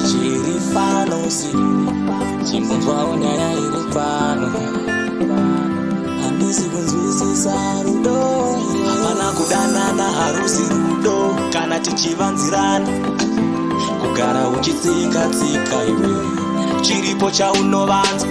Chiri pano si chimbonzwawo nyaya iri pano. Handisi kunzwisisa rudo. Hapana kudanana harusi rudo kana tichivanzirana. Kugara uchitsika tsika iwe chiripo chaunovanza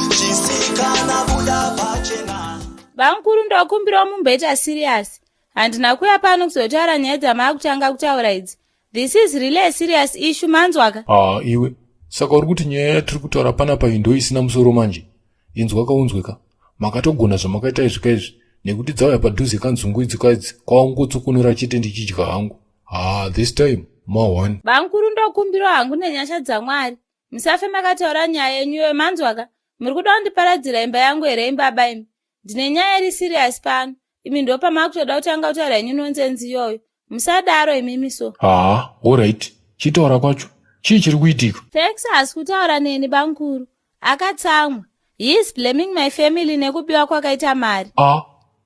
chisikana buda pachena. Bamkuru ndokumbirawo mumboita serious. Handina kuuya pano kuzotaura nyaya dzamaakutanga kutaura idzi. This is really a serious issue manzwaka. Ah iwe, saka uri kuti nyaya yatiri kutaura panapa iyi ndoisina musoro manje? Inzwa kaunzwe ka. Makatogona zvamakaita izvi ka izvi nekuti dzauya padhuze kanzungu idzi ka idzi kwaungotsukunura chete ndichidya hangu. Ah this time ma one. Bamkuru ndokumbirawo hangu nenyasha dzaMwari. Musafe makataura nyaya yenyu iyoyo manzwaka. Muri kuda kundiparadzira imba yangu here imbaba imi? Ndine nyaya iri serious pano. Imi ndopamakutoda kutanga kutaura henyu nonsense iyoyo. Musadaro imimi so. Haa, alright. Chitaura kwacho. Chii chiri kuitika? Thanks haasi kutaura neni bamkuru. Akatsamwa. He is blaming my family nekubiwa kwakaita mari. Ah,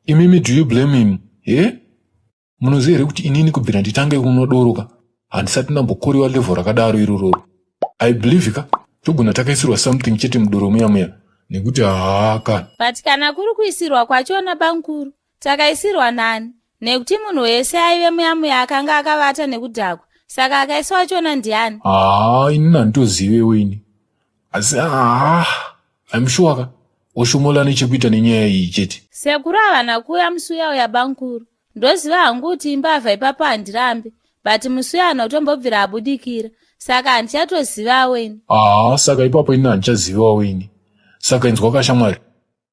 imimi do you blame him? Eh? Munoziva here kuti inini kubvira nditange kunwa doro ka handisati ndambokoriwa level rakadaro irororo. I believe ka togona takaisirwa something chete mudoro muya muya nekuti haa kana. But kana kuri kuisirwa kwachona bamkuru takaisirwa nani nekuti munhu wese aive muya muya akanga akavata nekudhakwa saka akaiswa wachona ndiani? Haa inini handitozivewo ini asi haa I'm sure ka Oshomola ane chekuita nenyaya iyi chete. Sekuru havana kuuya musi uya uya bamkuru. Ndoziva hangu kuti imbavha ipapo handirambe but musi uya haana kutombobvira abudikira saka handichatozivawo ini. Haa saka ipapo ini handichazivawo ini. Saka inzwa ka shamwari.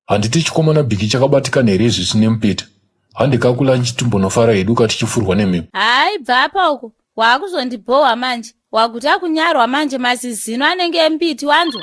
Handiti chikomana Bhiki chakabatikana here izvi zvine mupeta. Hande ka kulunch timbonofara hedu ka tichifurwa nemhepo. Haa ibva apa uko waakuzondibhohwa manje wakuta kunyarwa manje mazizino anenge embiti wanzwa.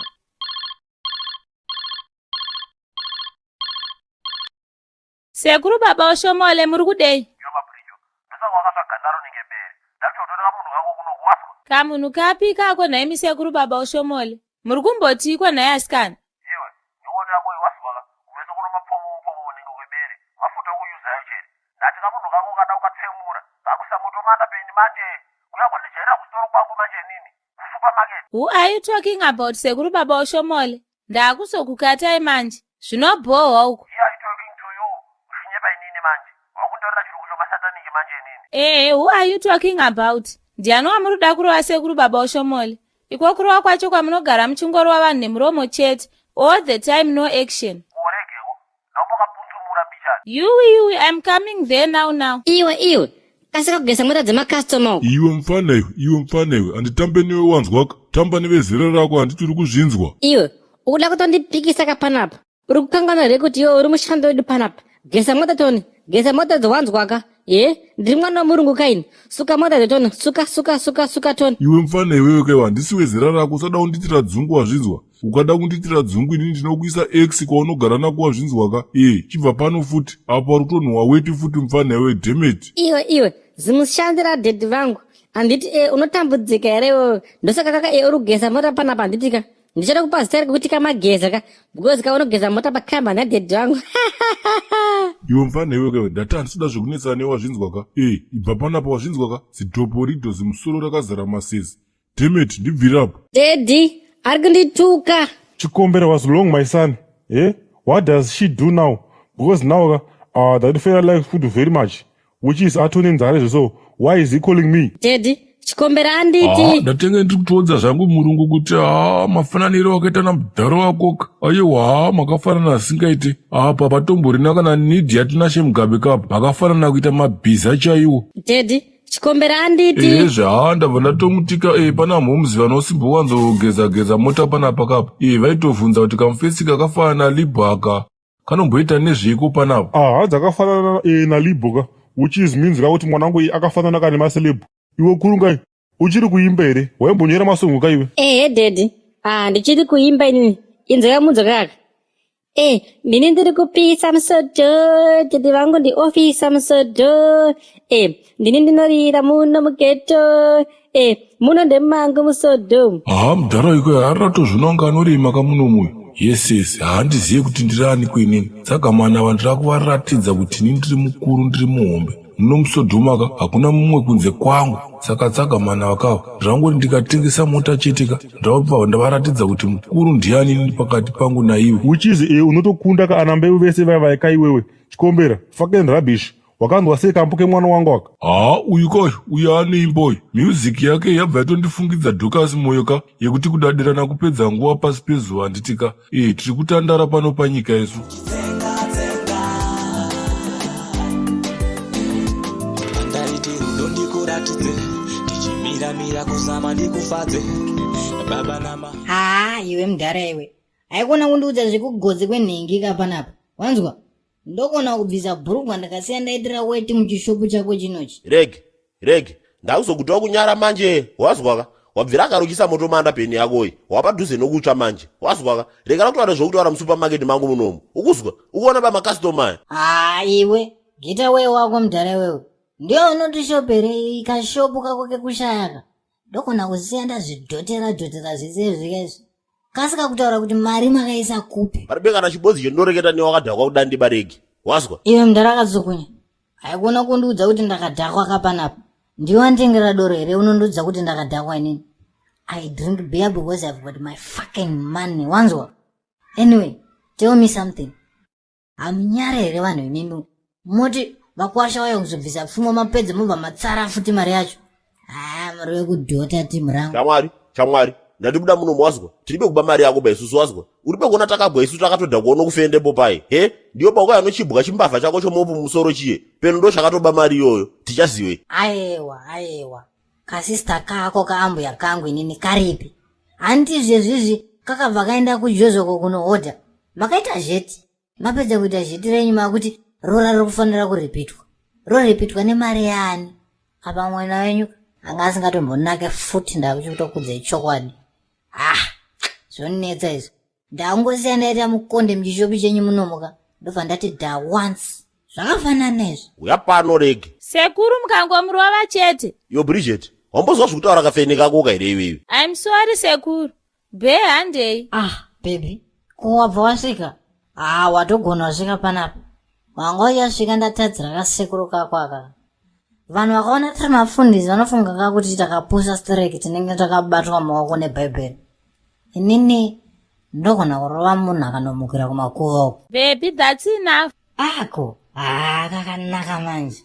Sekuru baba Oshomole muri kudei? Yo mabrijo, ndosaka wakatsva ganda rinenge bere. Ndakutotora kamunhu kako kuno kuwaswa. Kamunhu kapi ikako nhaimi sekuru baba Oshomole? Muri kumbotiiko nhai asikana? Iwe, nyowono yako iyi waswa ka, kumeso kuno mapfomo pfomo unenge kwebere. Mafuta okuyuza ayo chete. Ndati kamunhu kako kada ukatsemura, kakuisa moto manda peni manje. Kuya kwandijairira kusitoro kwangu manje inini. Kusupermarket. Who are you talking about sekuru baba Oshomole? Ndakuzokukatai manje. Zvinobhohwa uku. Here I talking to you uchinyepa inini manje. Wakuntaurira chirungu chemasataniki manje inini. Ehe, who are you talking about? Ndiani wamuri kuda kurova sekuru baba Oshomole? Iko kurova kwacho kwamunogara muchingorova vanhu nemuromo chete. All the time no action. Uregeko. Ndombokapunzumura mbichana. Yuwi yuwi, I'm coming there now now. Iwe iwe, kasika kugeza mota dzemacustomer uko. Iwe mfana iwe, iwe mfana iwe, handitambe newe wanzwaka. Tamba nevezera rako handiti uri kuzvinzwa. Iwe, ukuda kutondipikisa ka panapa? Uri kukanganwa here kuti iwe uri mushandi wedu panapa? Geza mota Tony, geza mota dzowanzwaka. Ye, ndiri mwana wemurungu kaini. Suka mota dzo Tony, suka suka suka suka Tony. Iwe mfana iwewe kaiwa handisi wezera rako usada kundiitira dzungu wazvinzwa. Ukada kundiitira dzungu inini ndinokuisa ex kwaunogara nako wazvinzwaka e chibva pano futi apo wari kutonhuwa weti futi mfana iwe demet. Iwe iwe zimushandi radhedhi vangu handiti e unotambudzika here iwewe ndosaka kaka e uri kugeza mota panapa handiti ka ndichada kupa zita rekuti kamageza ka because ka unogeza mota pakambani yadhedhi vangu Iwe mfana iwe ka ndati handisida zvekunetsana newe wazvinzwa ka e ibva panapa wazvinzwa ka zidhoporidho zimusoro rakazara masezi Damn it, ndibvire apo. Daddy, ari kundituka. Chikombera was long my son. Eh? What does she do now? Because now uh, that fella likes food very much, which is atone nzara izvo so why is he calling me? Daddy, Chikombera anditi. Ah, ndatenge ndiri kutoudza zvangu murungu kuti haa mafananiro akaita namudhara wako aiwa haa makafanana asingaite apa patomborina kana need yatinashe Mugabe kapa makafanana kuita mabhiza chaiwo. Daddy, Chikombera anditi. Ehezve haa ndabva ndatomutika e pana mhoms vanosimbowanzogeza geza mota panapa kapa e vaitovhunza kuti kamufesi kakafanana nalibho aka kanomboita nezveiko panapa. Ah hanzi akafanana e, nalibho ka which is means ka kuti mwanangu iyi akafanana ka nemaceleb. Iwe kurungai uchiri kuimba here waimbonyora masongo ka iwe? Ehe daddy ah ndichiri kuimba inini inzwa kamunzwa kaka. Eh, ndini ndiri kupisa musodo, tete vangu ndi ofisa musodo. Eh, ndini ndinorira muno mugeto. Eh, muno ndemangu musodo. Haa mudhara iko haratozvona kunge anorima kamuno muyo. Yes yes, handizive kuti ndiri ani kuinini. Dzagamana ava ndira kuvaratidza kuti ini ndiri mukuru ndiri muhombe. Muno muSodhoma ka hakuna mumwe kunze kwangu. Saka tsaga mana vakawa. Zvangoti ndikatengesa mota chete ka ndabva ndavaratidza kuti mukuru ndiani ini pakati pangu naiwe. Which is eh, unotokunda ka ana mbeu vese vaya vaika iwewe. Chikombera, fucking rubbish. Wakanzwa sei kambo kemwana wangu aka? Haa uyu ka uyu, uyu ane imba uyu. Music yake yabva yatondifungidza Dorcas Moyo ka yekuti kudadirana kupedza nguva pasi pezuva handiti ka. Eh, tiri kutandara pano panyika isu. Pandaiti rudo ndikuratidze tichimiramira kuzama ndikufadze baba nama Haa iwe mudhara iwe, haikona kundiudza zvekugodzi kwenhingi ka panapa. Wanzwa? Ndokona kubvisa bhurugwa ndakasiya ndaitira weti muchishopu chako chinochi. Reg, reg, ndakuzokutawo kunyara manje, wazwaka? Wabvira akarukisa moto manda peni yako iyi, wapadhuze nokutsva manje, wazwaka? Rekera kutaura zvokutaura musupermarket mangu munomu, ukuzwa? Ukuona ba makastoma aya? Haa iwe, get away wako mudhara iwewe. Ndiyo unotishopere kashopu kako kekushayaka. Ndokona kusiya ndazvidhotera dhotera zvese izvi izvi. Kasika kutaura kuti mari makaisa kupi. Paribe kana chibodzi chendinoreketa newe wakadhakwa kudandiba regi, wazwa? Iwe mudhara akatsukunya. Haikona kundiudza kuti ndakadhakwa kapanapa. Ndiwe wanditengera doro here unondiudza kuti ndakadhakwa inini? I drink beer because I've got my fucking money. Wanzwa? Anyway, tell me something. Hamunyare here vanhu imimi? Moti vakwasha vaya kuzobvisa pfuma mapedza mobva matsara futi mari yacho. Ah, muri vekudhota timu rangu. Chamwari, chamwari, ndatibuda muno wazwa? Tiribe kuba mari yako ba isusu wazwa? Uribe kuona takabwa isu takatodhakwa uno kufendepo pai. He? Ndiyo pauka yanochibwa chimbavha chako chomopu musoro chiye. Peno ndo chakatoba mari iyoyo. Tichaziwe. Aewa, aewa. Kasista kako kaambuya kangu inini karipi? Hanti zvezvizvi kakabva kaenda kujozoko kunohodha. Makaita zheti. Mapedza kuita zheti renyu makuti rora riri kufanira kuripitwa. Roripitwa nemari yaani? Apa mwana wenyu anga asingatombonake futi ndakuchitokudzai chokwadi. Ah, zvonetsa izvi. Ndangosiya ndaita mukonde muchishopi chenyu munomuka. Ndobva ndati da once. Zvakafanana izvi. Uya pano rege. Sekuru mukangomurova chete. Yo Bridget, wambozwa zvekutaura kafene kako ka here iwewe? I'm sorry sekuru. Be handei. Ah, baby, ko wabva wasvika? Ah, watogona wasvika panapa. Wanga uchasvika ndatadzira kasekuru kako aka. Vanhu vakaona tiri mafundisi vanofunga ka kuti takapusa stereki tinenge takabatwa maoko nebhaibheri. Inini ndogona kurova munhu akanomukira kumakuva uko. Baby, that's enough. Ako, ah, kakanaka manje.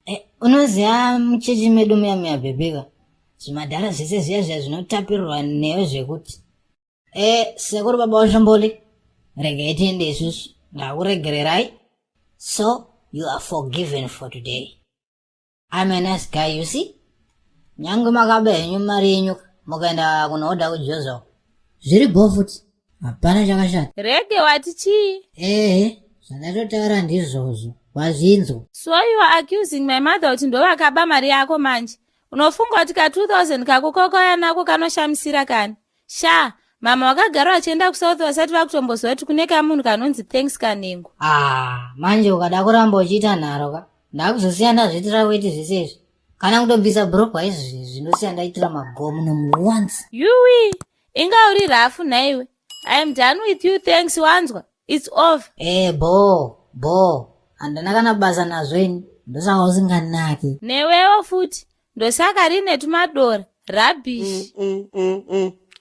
Eh, unoziva muchechi medu muya muya bhebhika zvimadhara zvese zviya zviya zvinotapirirwa newe zvekuti e sekuru baba washomboli regai tiende isusu ndakuregererai so you are forgiven for today I'm a nice guy you see nyange makaba henyu mari yenyu mukaenda kunoodha kujoza zviri bho futi hapana chakashata Rege wati chii? Ehe, zvandatotaura ndizvozvo. Wazvinzwa. So you are accusing my mother kuti ndovakaba mari yako manje. Unofunga kuti ka 2000 kako kakauya nako kanoshamisira kani? Sha, mama vakagara vachienda kuSouth vasati vakutomboziva kuti kune kamunhu kanonzi Thanks Kanengo. Ah, manje ukada kuramba uchiita nharo ka, ndakuzosiya ndazviitira weti zvese izvi. Kana kutobvisa bhurugwa izvi zvindosiya ndaitira magomo nomuonce. Yuwi, inga uri rafu nhaiwe. I am done with you thanks wanzwa. It's over. Eh, bho, bho. Handina kana basa nazvo ini. Ndosaka usinganaki. Newewo futi. Ndosaka rine tumadora. Rubbish.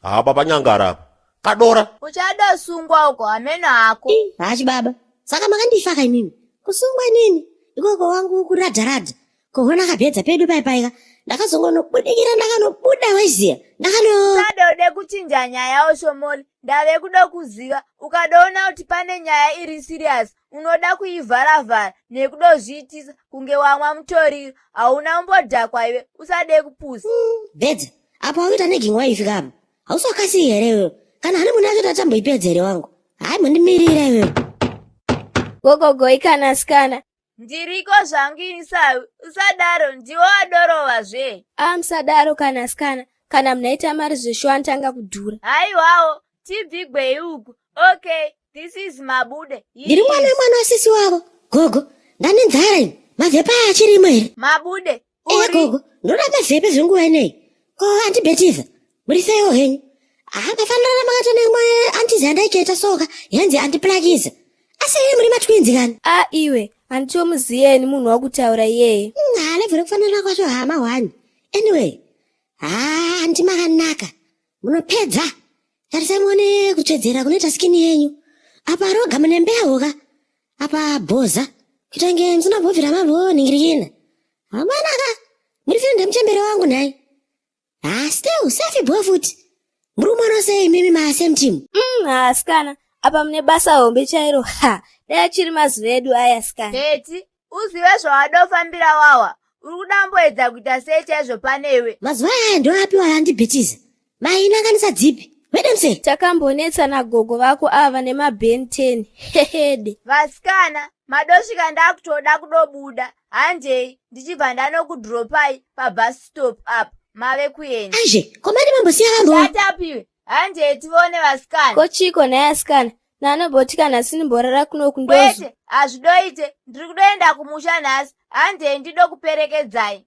Haa baba nyangara apa. Kadora. Uchadosungwa uko hameno hako. Hachi baba, saka makandifaka imimi. Kusungwa inini? Ikoko wangu kuradha radha. Kuona kabhedza pedu pai paika. Ndakazongonobudikira ndakanobuda waiziya. Ndakano Usadode kuchinja nyaya Oshomoli. Ndave kuda kuziva ukadoona kuti pane nyaya iri serious unoda kuivharavhara nekudozviitisa kunge wamwa mutoriro. Hauna umbodhakwa iwe usade kupusa. Bhedza, apo wakuita nagging wife kapo. Hausi wakasika here iwewe? Kana honeymoon yacho tatamboipedza here wangu? Hayi mundimirira iwewe. Gogogoi kana sikana. Ndiriko zvangu ini sawi usadaro ndiwo wadorova zve. Ah musadaro kana sikana. Kana munhu aita mari zveshuwa anotanga kudhura. Haiwawo tibvigwei uku. Okay this is Mabude. He Ndiri mwana is. wemwana wasisi wavo. Gogo, ndane nzara ini. Mavhepa aya achirimo here? Mabude Eh uri gogo, ndoda mavhepe zvenguva ineyi. Ko andibhetiza. Muri seiwo henyu? Ah, mafanirana makaita nemwe antizi andaicheta soka, yanzi andiplakiza. Asi here muri matwinzi kani? Ah iwe. Handitomuziye ini munhu wakutaura iyeye. Haa level rekufanana kwacho hama hwani. Anyway, haa anti makanaka. Munopedza. Tarisai muone kutsvedzera kunoita skin yenyu. Apa roga mune mbeu ka. Apa bhoza. Kuita kunge musina bhobvira mambo ningirikina. Hamanaka. Muri friend yemuchembere wangu nhai. Ah, still safi boy futi. Murume anose imimi ma same team. Haa asikana, apa mune basa hombe chairo. Ha, dai achiri mazuva edu aya asikana. Betty, uzive zvawadofambira wawa. Uri kudamboedza kuita sei chaizvo pane iwe? Mazuva aya ndoapiwa andibhitiza. Mainanganisa dzipi? Wedemse. Takambonetsa nagogo vako ava nemaben 10. Hehede. Vasikana, madosvika ndakutoda kudobuda. Handei, ndichibva ndanokudropai pabus stop apa. Mave kuenda. Aizve, komani mambosiya vambo. Shut up iwe. Handei tivone vasikana. Ko chiiko nhai asikana? Nanoboti kana sinimborara kuno kundozo. Kwete, hazvidoite. Ndiri kudoenda kumusha nhasi. Handei ndidokuperekedzai.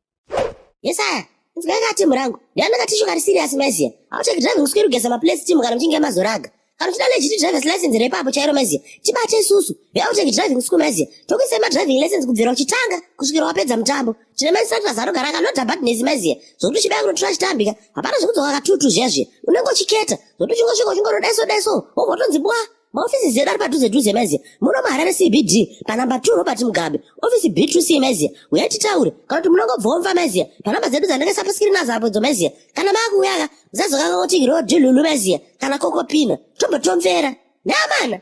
Yesaya, inzwai ka timu rangu. Ndiani katishu kari serious maiziya. Haucheki driving school kugeza maplace timu kana muchinge mazoraga. Kana uchida legit driver's license repapo chairo maiziya. Tibate isusu. Veoutake driving school maiziya. Tokuisai madriving lessons kubvira uchitanga kusvikira wapedza mutambo. Tine mainstructors anogara akanoda badness maiziya. Zvokuti uchibaya kunotora chitambika. Hapana zvekudzoka katutu zviya zviya. Unenge uchiketa. Zvokuti uchingosvika uchingono daiso. Wobva watonzi bwa. Maofisi edu ari padhuze dhuze maiziya. Muno muHarare CBD panamba 2 Robert Mugabe. Ofisi B2C maiziya. Uyai titaure. Kana kuti munongobvomva maiziya. Panamba dzedu dzandakaisa paskiri nadzo apo idzo maiziya. Kana maakuuya ka musazokanganwa kuti road lulu maiziya kana kokopina. Tombotomvera. Neamana.